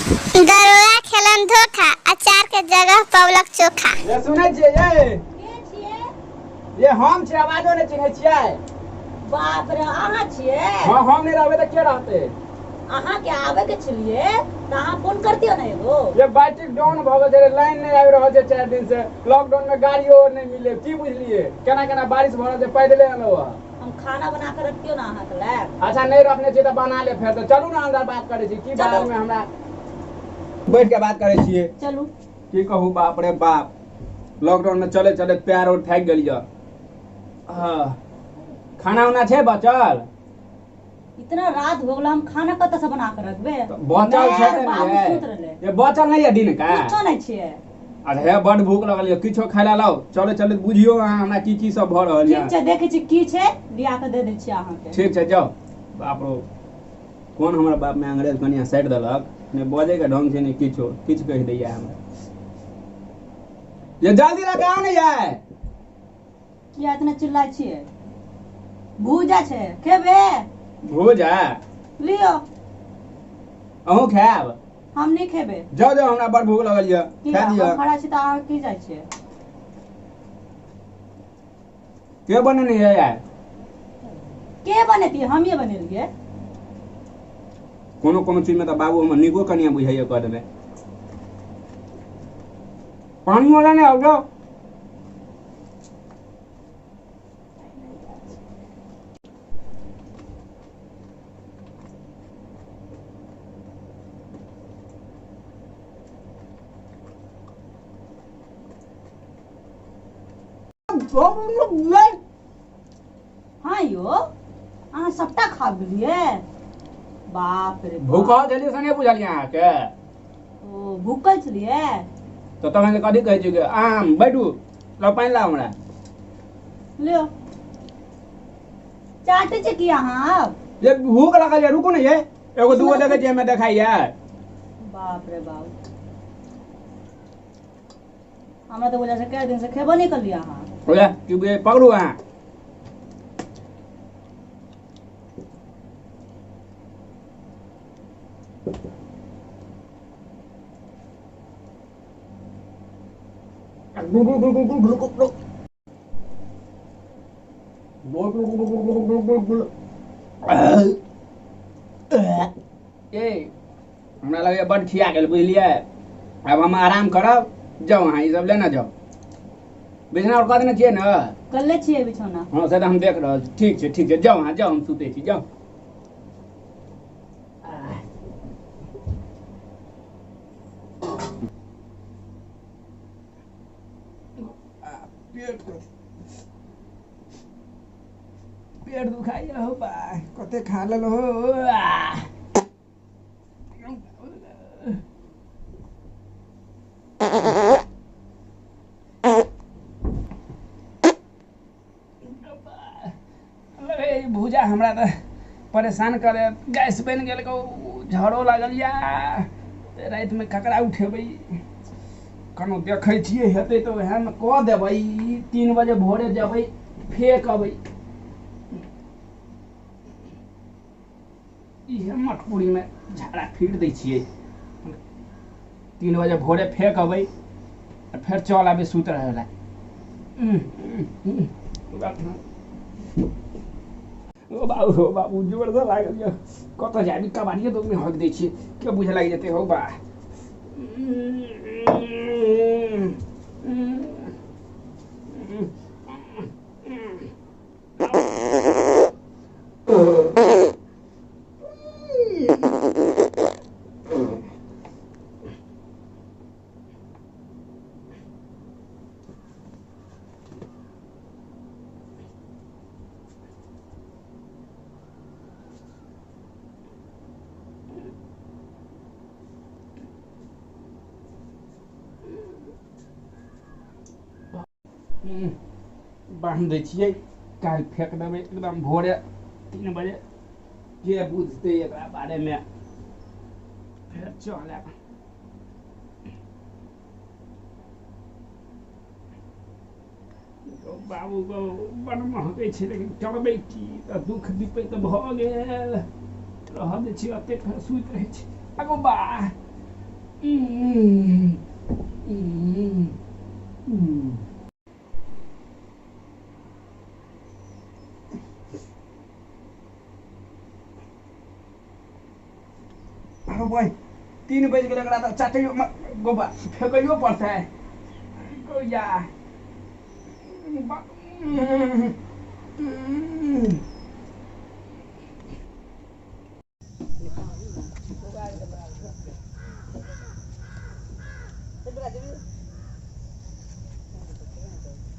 दरोगा खेलन धोखा अचार के जगह पौलक चोखा। ये सुनै छियै ये? के छियै? ये हम छियै, आवाजो नहि चिन्है छियै? बाप रे, अहाँ छियै? हँ, हम नहि रहबै तऽ के रहतै? अहाँके आबै के छलियै तऽ अहाँ फोन करतियै ने एगो। ये बैटरी डाउन भऽ गेल छै, लाइन नहि आबि रहल छै 4 दिन से, लॉकडाउन में गाड़ियो नहि मिले, की बुझलियै केना केना बारिश भऽ रहल छै, पैदले एलहुँ हँ। हम खाना बना के रखतियो ना अहाँके लए। अच्छा नहि रखने छियै तऽ बना ले फेर, तऽ चलू ने अंदर बात करै छी। की चलू। बाहर में हमरा बैठ के बात करै छियै। चलू। की कहू बाप रे बाप, लॉकडाउन में चले चले पैर और थाकि गेल यऽ। हाँ, खाना उना छै बचल? इतना रात हो गेल, हम खाना कतऽ से बना के रखबे? तऽ बचल छै माय, तऽ बाबू नहि सुति रहलै। ये बचल नहि यऽ दिन का? कुछो नहि छियै। अरे हे, बड भूख लगल यऽ, किछो खाय लए लाउ। चले चले बुझियौ अहाँ हमरा की की सब भऽ रहल ठीक यऽ। छै, देखै छी की छै, लिया के दे दै छी अहाँके। ठीक छै, जाउ। बाप रो, कोन हमर बाप में अंग्रेज कनिया साटि देलक, नहि बजै के ढंग छै नहि किछो, किछु कहि दैया हमरा। ये जल्दी लऽ के आउ ने यार। किया इतना चिल्लाइ छियै? भूजा छै, खेबे? भूजा? लियो। अहूँ खायब? हम नहि खेबे। जाउ जाउ, हमरा बड़ भूख लगल यऽ, किया? खा दिअ। हम खड़ा छी तऽ अहाँ की जाइ छियै? के बनेने यऽ यार? के बनेतियै, हमीए बनेलियै। कोनो कोनो चीज में तऽ बाबू हमर नीको कनिया बुझाइया कऽ देबै। पानी वाला नहि आउ, जाउ। हाँ यो, अहाँ सबटा खा गेलियै? बाप रे बाप। भूखल छलियै से नहि बुझलियै अहाँके? ओ भूखल छलियै? तऽ तखन कथी कहै छियै? आम बैठू, लाउ पानि लाउ हमरा। लियो। चाटै छै की अहाँ आब? ये भूख लगल ये, रुकू ने ये, एगो दूगो देखै छियै एहिमे देखाइया। बाप रे बाप, हमरा तऽ बुझाइ छै कए दिन से खेबो नहि करलियै अहाँ। ओए की बुझै, पकड़ू अहाँ। ए हमरा लगैया बड खिया गेल, बुझलियै? आब हम आराम करब। जाउ अहाँ ई सब लेने जाउ, बिछना और कऽ देने छियै ने? कल्ले छियै बिछौना। हँ, से तऽ हम देख रहल छी। ठीक छै, ठीक छै, जाउ अहाँ जाउ, हम सुतै छी, जाउ। पेट पेट दुखाइया हो बा, कते खा लेलो हो। भूजा हमरा तऽ परेशान करे, गैस बनि गेल, झरो लागल या रातिमे ककरा उठेबै? कोनो देखै छियै हेतै तऽ उएहमे कऽ देबै। 3 बजे भोरे जेबै, फेक अबै इहे मटकुरीमे झाड़ा फिर दै छियै। 3 बजे भोरे फेक अबै आ फेर चल आबै सुति रहै लए। ओ बाबू, हो बाबू, जोरसँ लागल यऽ। कतऽ जाबी? कबाड़िए दोगमे हक दै छियै, के बुझे लागि जेतै हौ बा। बान्हि दै छियै, काल्हि फेक देबै एकदम भोरे 3 बजे, के बुझतै एकरा बारेमे? फेर चल आयब। बाबू गौ, बड़ महकै छै, लेकिन करबै की? तऽ दुःख विपैत भऽ गेल, रहऽ दै छियै एते, फेर सुति रहै छी। आगो बा। अरे भाई 3 बज गेल, एकरा तऽ चाटैयो गोबा फेकैयो पड़तै। या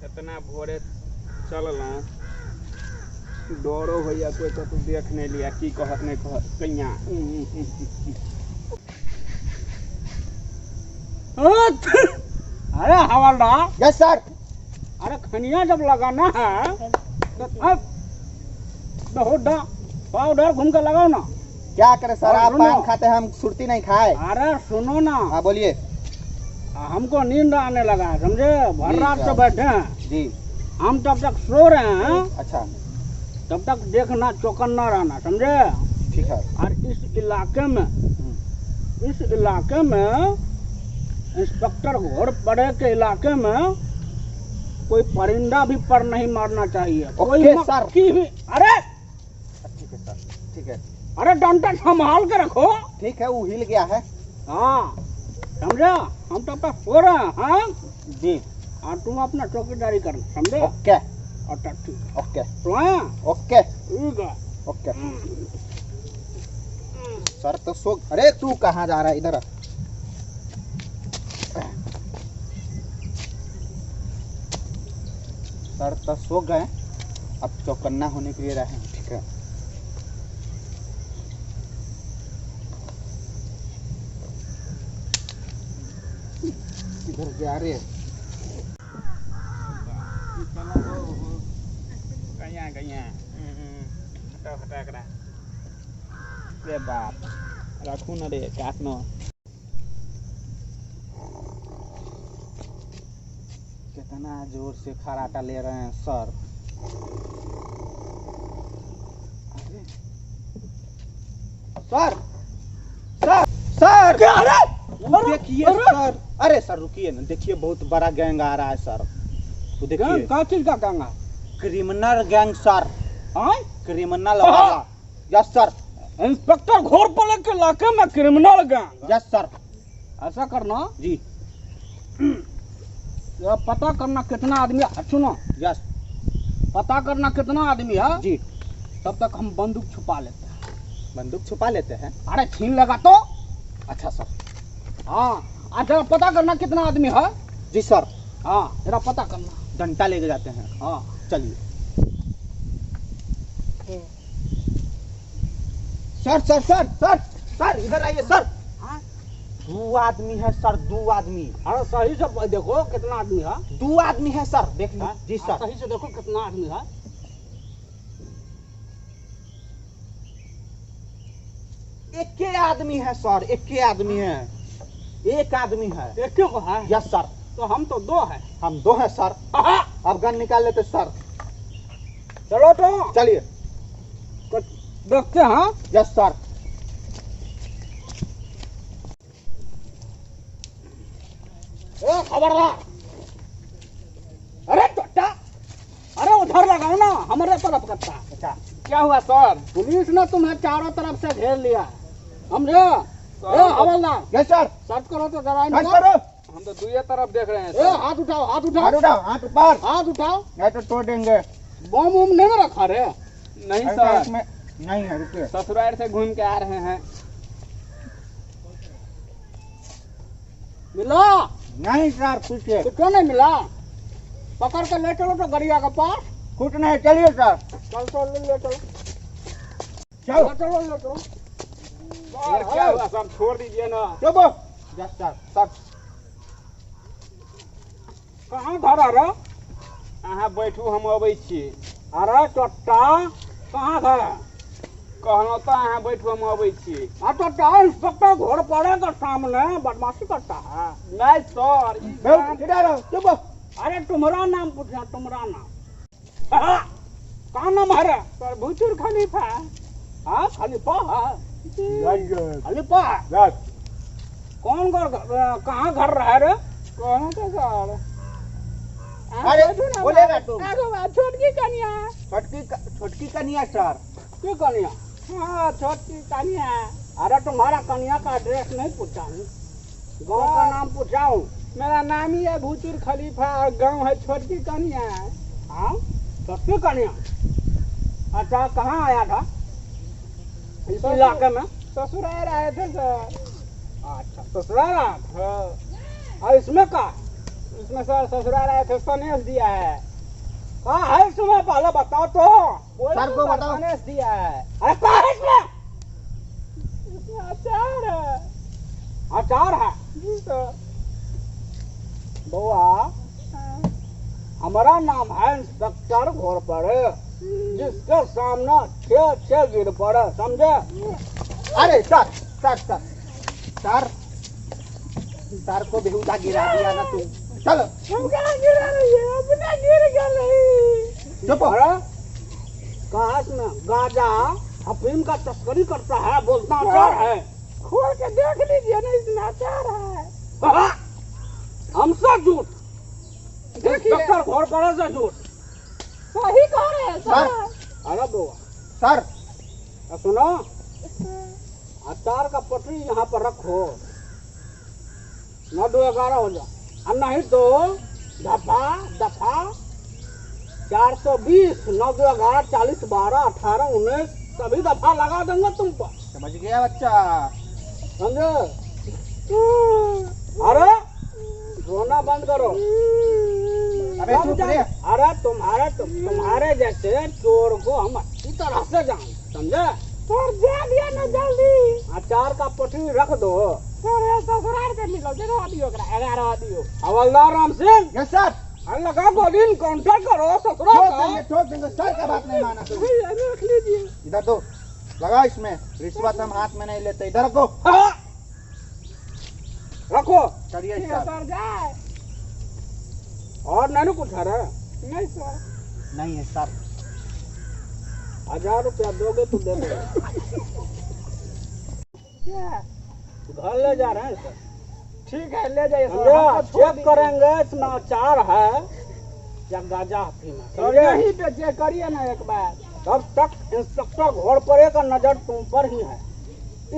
कितना भोरे चललहुँ, डरो होइया कोई कतौ देख नहीं लिया, की कहत नहीं कहत कैया। अरे हवलदार। Yes sir. अरे खनिया जब लगाना है तो अब बहुत पाउडर घूम के लगाओ ना। क्या करे सर, आप पान खाते हैं, हम सुरती नहीं खाए। अरे सुनो ना। हाँ बोलिए। हमको नींद आने लगा है समझे, भर रात से बैठे हैं जी। हम तब तक सो रहे हैं। अच्छा। तब तक देखना चौकन्ना रहना समझे। ठीक है। और इस इलाके में इंस्पेक्टर घोरपड़े के इलाके में कोई परिंदा भी पर नहीं मारना चाहिए। Okay sir. की भी। अरे ठीक है सर, ठीक है। अरे डंडा संभाल के रखो। ठीक है, वो हिल गया है। हाँ समझा, हम तो तक सो रहे हैं। हाँ जी। और तुम अपना चौकीदारी करना समझे। ओके। अच्छा ठीक। ओके। तो ओके ठीक है। ओके सर तो सो। अरे तू कहाँ जा रहा है, इधर। सर तो सो गए, अब चौकन्ना होने के लिए रहे हैं। ठीक है। इधर जा रहे हैं। गया गया हटा हटा करा रे बाप, रखू न रे काट न। कितना जोर से खराटा ले रहे हैं सर। अरे सर सर सर क्या अरे देखिए सर। अरे सर रुकिए ना, देखिए बहुत बड़ा गैंग आ रहा है सर। वो देखिए। क्या चीज का गैंग है? Criminal gang sir. हाँ क्रिमिनल वाला। Yes sir. इंस्पेक्टर घोरपड़े के इलाके में क्रिमिनल गैंग। Yes sir. ऐसा करना जी, पता करना कितना आदमी है। सुनो। यस। पता करना कितना आदमी है जी। तब तक हम बंदूक छुपा लेते हैं। बंदूक छुपा लेते हैं? अरे छीन लेगा तो। अच्छा सर। हाँ अच्छा, पता करना कितना आदमी है जी सर। हाँ जरा पता करना। डंडा लेके जाते हैं। हाँ चलिए। Sir sir sir sir sir इधर आइए सर। हाँ 2 आदमी है सर, 2 आदमी। अरे सही से देखो कितना आदमी है। 2 आदमी है सर, देख लो जी सर। सही से देखो कितना आदमी है। एक के आदमी है सर, एक के आदमी है, एक आदमी है। एक को है? Yes sir. तो हम तो 2 है। हम 2 हैं सर। अब गन निकाल लेते सर। चलो तो चलिए तो देखते हैं। Yes sir. ओ खबरदार, अरे टोटा, अरे उधर लगाओ ना, हमारे तरफ करता। अच्छा क्या हुआ सर? पुलिस ने तुम्हें चारों तरफ से घेर लिया है समझे। ए हवलदार। Yes sir. सर्च करो तो जरा। सर्च करो। हम तो दुए तरफ देख रहे हैं। ए हाथ उठाओ, हाथ उठाओ, हाथ उठाओ, हाथ ऊपर, हाथ उठाओ, नहीं तो तोड़ देंगे। बम उम नहीं रखा रे? नहीं सर, इसमें नहीं है। रुकिए, ससुराल से घूम के आ रहे हैं। मिला नहीं सर? कुछ तो क्यों नहीं मिला? पकड़ के ले चलो तो गरिया के पास। कुछ नहीं। चलिए सर। चल चल ले चलो, चलो चलो ले चलो। सर क्या हुआ सर, छोड़ दीजिए ना। चुप। Yes sir. सर कहाँ धरा रे? अहाँ बैठू, हम अबै छी। अरे टोटा कहाँ धरा? कहलहुँ तऽ अहाँ बैठू, हम अबै छी। हाँ टोटा, इंस्पेक्टर घोरपड़े के सामने बदमाशी करता है। नहीं सर, चुप। अरे तुम्हारा नाम पूछा, तुम्हारा नाम। कहाँ नाम है रे? सर भूचुर खलीफा। हाँ खलीफा है, खलीफा है। कौन घर, कहाँ घर रहा रे? कौन का सर? अरे बोलेगा तुम। छोटकी कन्या। छोटकी कन्या सर। की कन्या? हाँ छोटकी कन्या। अरे तुम्हारा कन्या का एड्रेस नहीं पूछा हूँ, गाँव का नाम पूछा हूँ। मेरा नाम ही है भूचुर खलीफा और गाँव है छोटकी कन्या। हाँ छोटकी कन्या। अच्छा कहाँ आया था इस इलाके में? ससुराल आए थे सर। अच्छा ससुराल आया था। हाँ। और इसमें का? इसमें सर ससुराल आए थे, सनेश दिया है। का है इसमें पहले बताओ तो। सर को बताओ। सनेश दिया है। अरे का है इसमें? इसमें अचार है। अचार है? जी सर। बउआ हमारा नाम है इंस्पेक्टर घोरपड़े, जिसके सामने छह छह गिर पड़े, समझे? अरे sir sir sir sir sir को बेहुदा गिरा दिया ना तुम। चलो। हम कहाँ गिरा रही है, अपना गिर गई। चुप। अरे कहा इसमें गांजा अफीम का तस्करी करता है, बोलता अचार है। खोल के देख लीजिए ना, इसमें अचार है। हमसे झूठ, देखिए। इंस्पेक्टर घोरपड़े से झूठ। सही कह रहे हैं सर। अरे बउआ सर सुनो, अचार का पटरी यहाँ पर रखो, 9 2 11 हो जाए, और नहीं तो दफा दफा 420 9 2 11 40 12 18 19 सभी दफा लगा देंगे तुम पर। समझ गया बच्चा, समझे? अरे रोना बंद करो। अबे चुप रे। अरे तुम्हारे जैसे चोर को हम अच्छी तरह से जान, समझे? सर जा दिया ना जल्दी। अचार का पटरी रख दो। सर ये ससुराल के मिलो, जरा दियो 11 दियो। हवलदार राम सिंह। Yes sir. अरे लगा गोली इनकाउंटर करो ससुराल ठोक का। देंगे, ठोक देंगे, सर का बात नहीं माना तुम। रख लीजिए। इधर दो, लगा इसमें, रिश्वत हम हाथ में नहीं लेते। इधर रखो। हाँ। रखो। चलिए सर। सर जाए। और नहीं कुछ है रे? नहीं सर। नहीं है सर। 1000 रुपया दोगे तो दे दो। घर ले जा रहे हैं सर। ठीक है ले जाइए सर। चेक करेंगे इसमें अचार है या गांजा अफीम है। सर यहीं पे चेक करिए ना एक बार। तब तक इंस्पेक्टर घोरपड़े का नजर तुम पर ही है,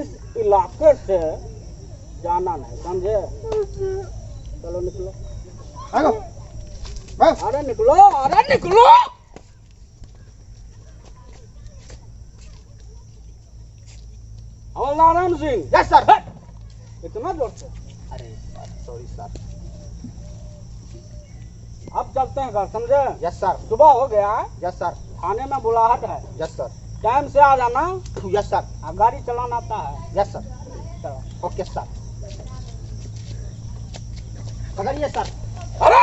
इस इलाके से जाना नहीं, समझे? चलो निकलो। हेलो बस। अरे निकलो, अरे निकलो। हवलदार राम सिंह। Yes sir. इतना जोर से? अरे सर सॉरी सर। अब चलते हैं घर, समझे? Yes sir. सुबह हो गया है। Yes sir. थाने में बुलाहट है। Yes sir. Time से आ जाना। Yes sir. अब गाड़ी चलाना आता है। Yes sir. चलो। Okay sir. पकड़िए सर। अरे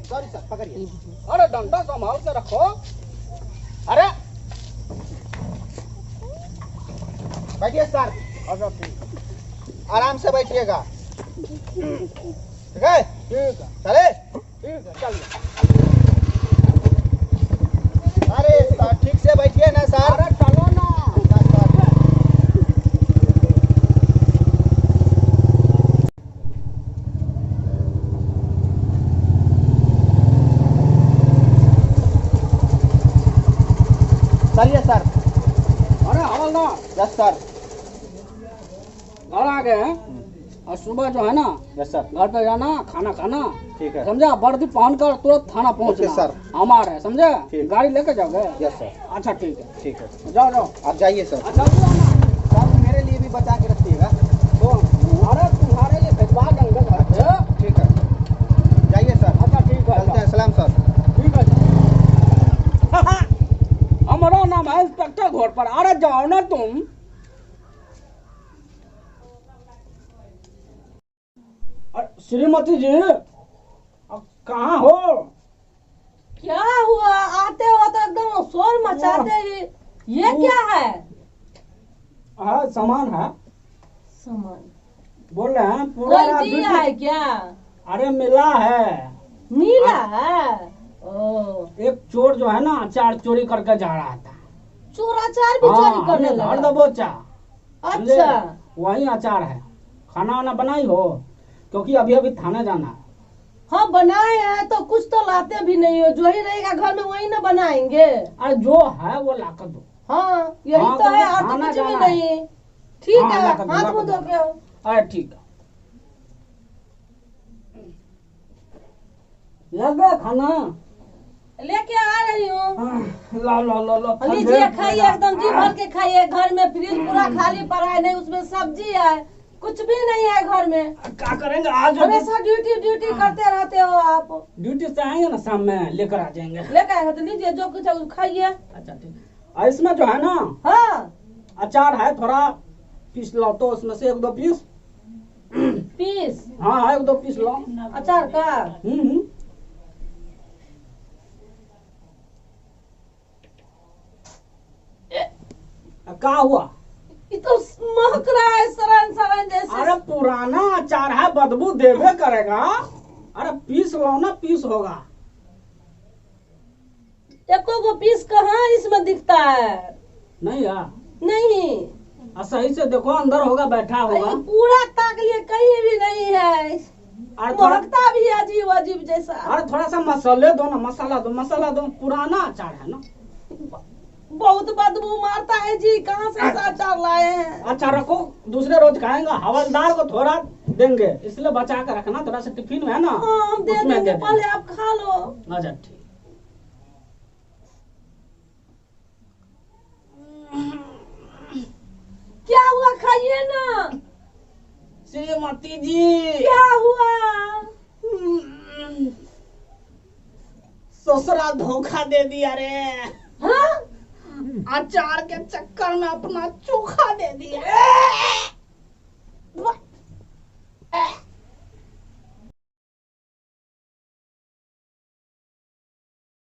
सॉरी सर, पकड़िए। अरे डंडा संभाल के रखो। अरे बैठिए सर। अच्छा ठीक, आराम से बैठिएगा, ठीक है? ठीक है। चले? ठीक है चलिए। अरे सर ठीक से बैठिए ना सर। अरे चलो ना। चलिए सर। अरे हवलदार। Yes sir. घर आ गए हैं और सुबह जो है ना, यस सर, घर पे जाना, खाना खाना, ठीक है, समझा? वर्दी पहन कर तुरंत थाना पहुंचना। सर। हमारे है, समझे? ठीक। गाड़ी लेके जाओगे? Yes sir. अच्छा ठीक है, ठीक है, जाओ जाओ। आप जाइए सर। अच्छा सर मेरे लिए भी बचा के रखिएगा। तो अरे तुम्हारे लिए भिजवा देंगे घर पे। ठीक है, जाइए सर। अच्छा ठीक है, चलते हैं, सलाम सर। ठीक है। हमारा नाम है इंस्पेक्टर घोर पर। अरे जाओ ना तुम। श्रीमती जी अब कहाँ हो? क्या हुआ? आते हो तो एकदम शोर मचाते ही। ये क्या है? हाँ सामान है। सामान बोल रहे हैं पूरा कोई दिया है क्या? अरे मिला है। मिला है? ओ एक चोर जो है ना अचार चोरी करके जा रहा था। चोर अचार भी चोरी करने घर लगा? दबोचा। अच्छा वही अचार है। खाना वाना बनाई हो, क्योंकि अभी अभी थाने जाना है। हाँ बनाए हैं तो कुछ तो लाते भी नहीं हो, जो ही रहेगा घर में वही ना बनाएंगे। अरे जो है वो ला कर दो। हाँ यही हाँ, तो है, और तो थाना कुछ भी जाना है। नहीं। ठीक हाँ, है, ला कर दो, हाथ ला मुंह कर धो दो। के आओ। अरे ठीक है, लग गया खाना। लेके आ रही हूँ। ला ला ला ला लीजिए खाइए, एकदम जी भर के खाइए। घर में फ्रिज पूरा खाली पड़ा है, नहीं उसमें सब्जी है, कुछ भी नहीं है घर में। क्या करेंगे आज? हमेशा ड्यूटी ड्यूटी करते रहते हो आप। ड्यूटी से आएंगे ना शाम में लेकर आ जाएंगे। लेकर आए तो लीजिए, जो कुछ है वो खाइए। अच्छा ठीक। और इसमें जो है ना हाँ अचार है, थोड़ा पीस लो तो उसमें से 1-2 पीस। पीस? हाँ हाँ 1-2 पीस लो अचार का। हम्म। क्या हुआ? ये तो महक रहा है सरन सरन जैसे। अरे पुराना अचार है, बदबू देवे करेगा। अरे पीस लो ना, पीस होगा। एको गो पीस कहाँ इसमें दिखता है? नहीं यार नहीं, सही से देखो, अंदर होगा, बैठा होगा। पूरा ताक लिए कहीं भी नहीं है। अरे थोड़ा, महकता भी अजीब अजीब जैसा। अरे थोड़ा सा मसाले दो ना, मसाला दो, मसाला दो, पुराना अचार है ना। बहुत बदबू मारता है जी, कहाँ से ऐसा अचार लाए हैं? अच्छा रखो, दूसरे रोज खाएंगे। हवलदार को थोड़ा देंगे, इसलिए बचा कर रखना, थोड़ा सा टिफिन में है ना। हाँ हम दे उसमें देंगे, दे पहले आप खा लो। अच्छा ठीक। क्या हुआ, खाइए ना। श्रीमती जी क्या हुआ? ससुरा धोखा दे दिया रे। हाँ अचार के चक्कर में अपना चोखा दे दिया।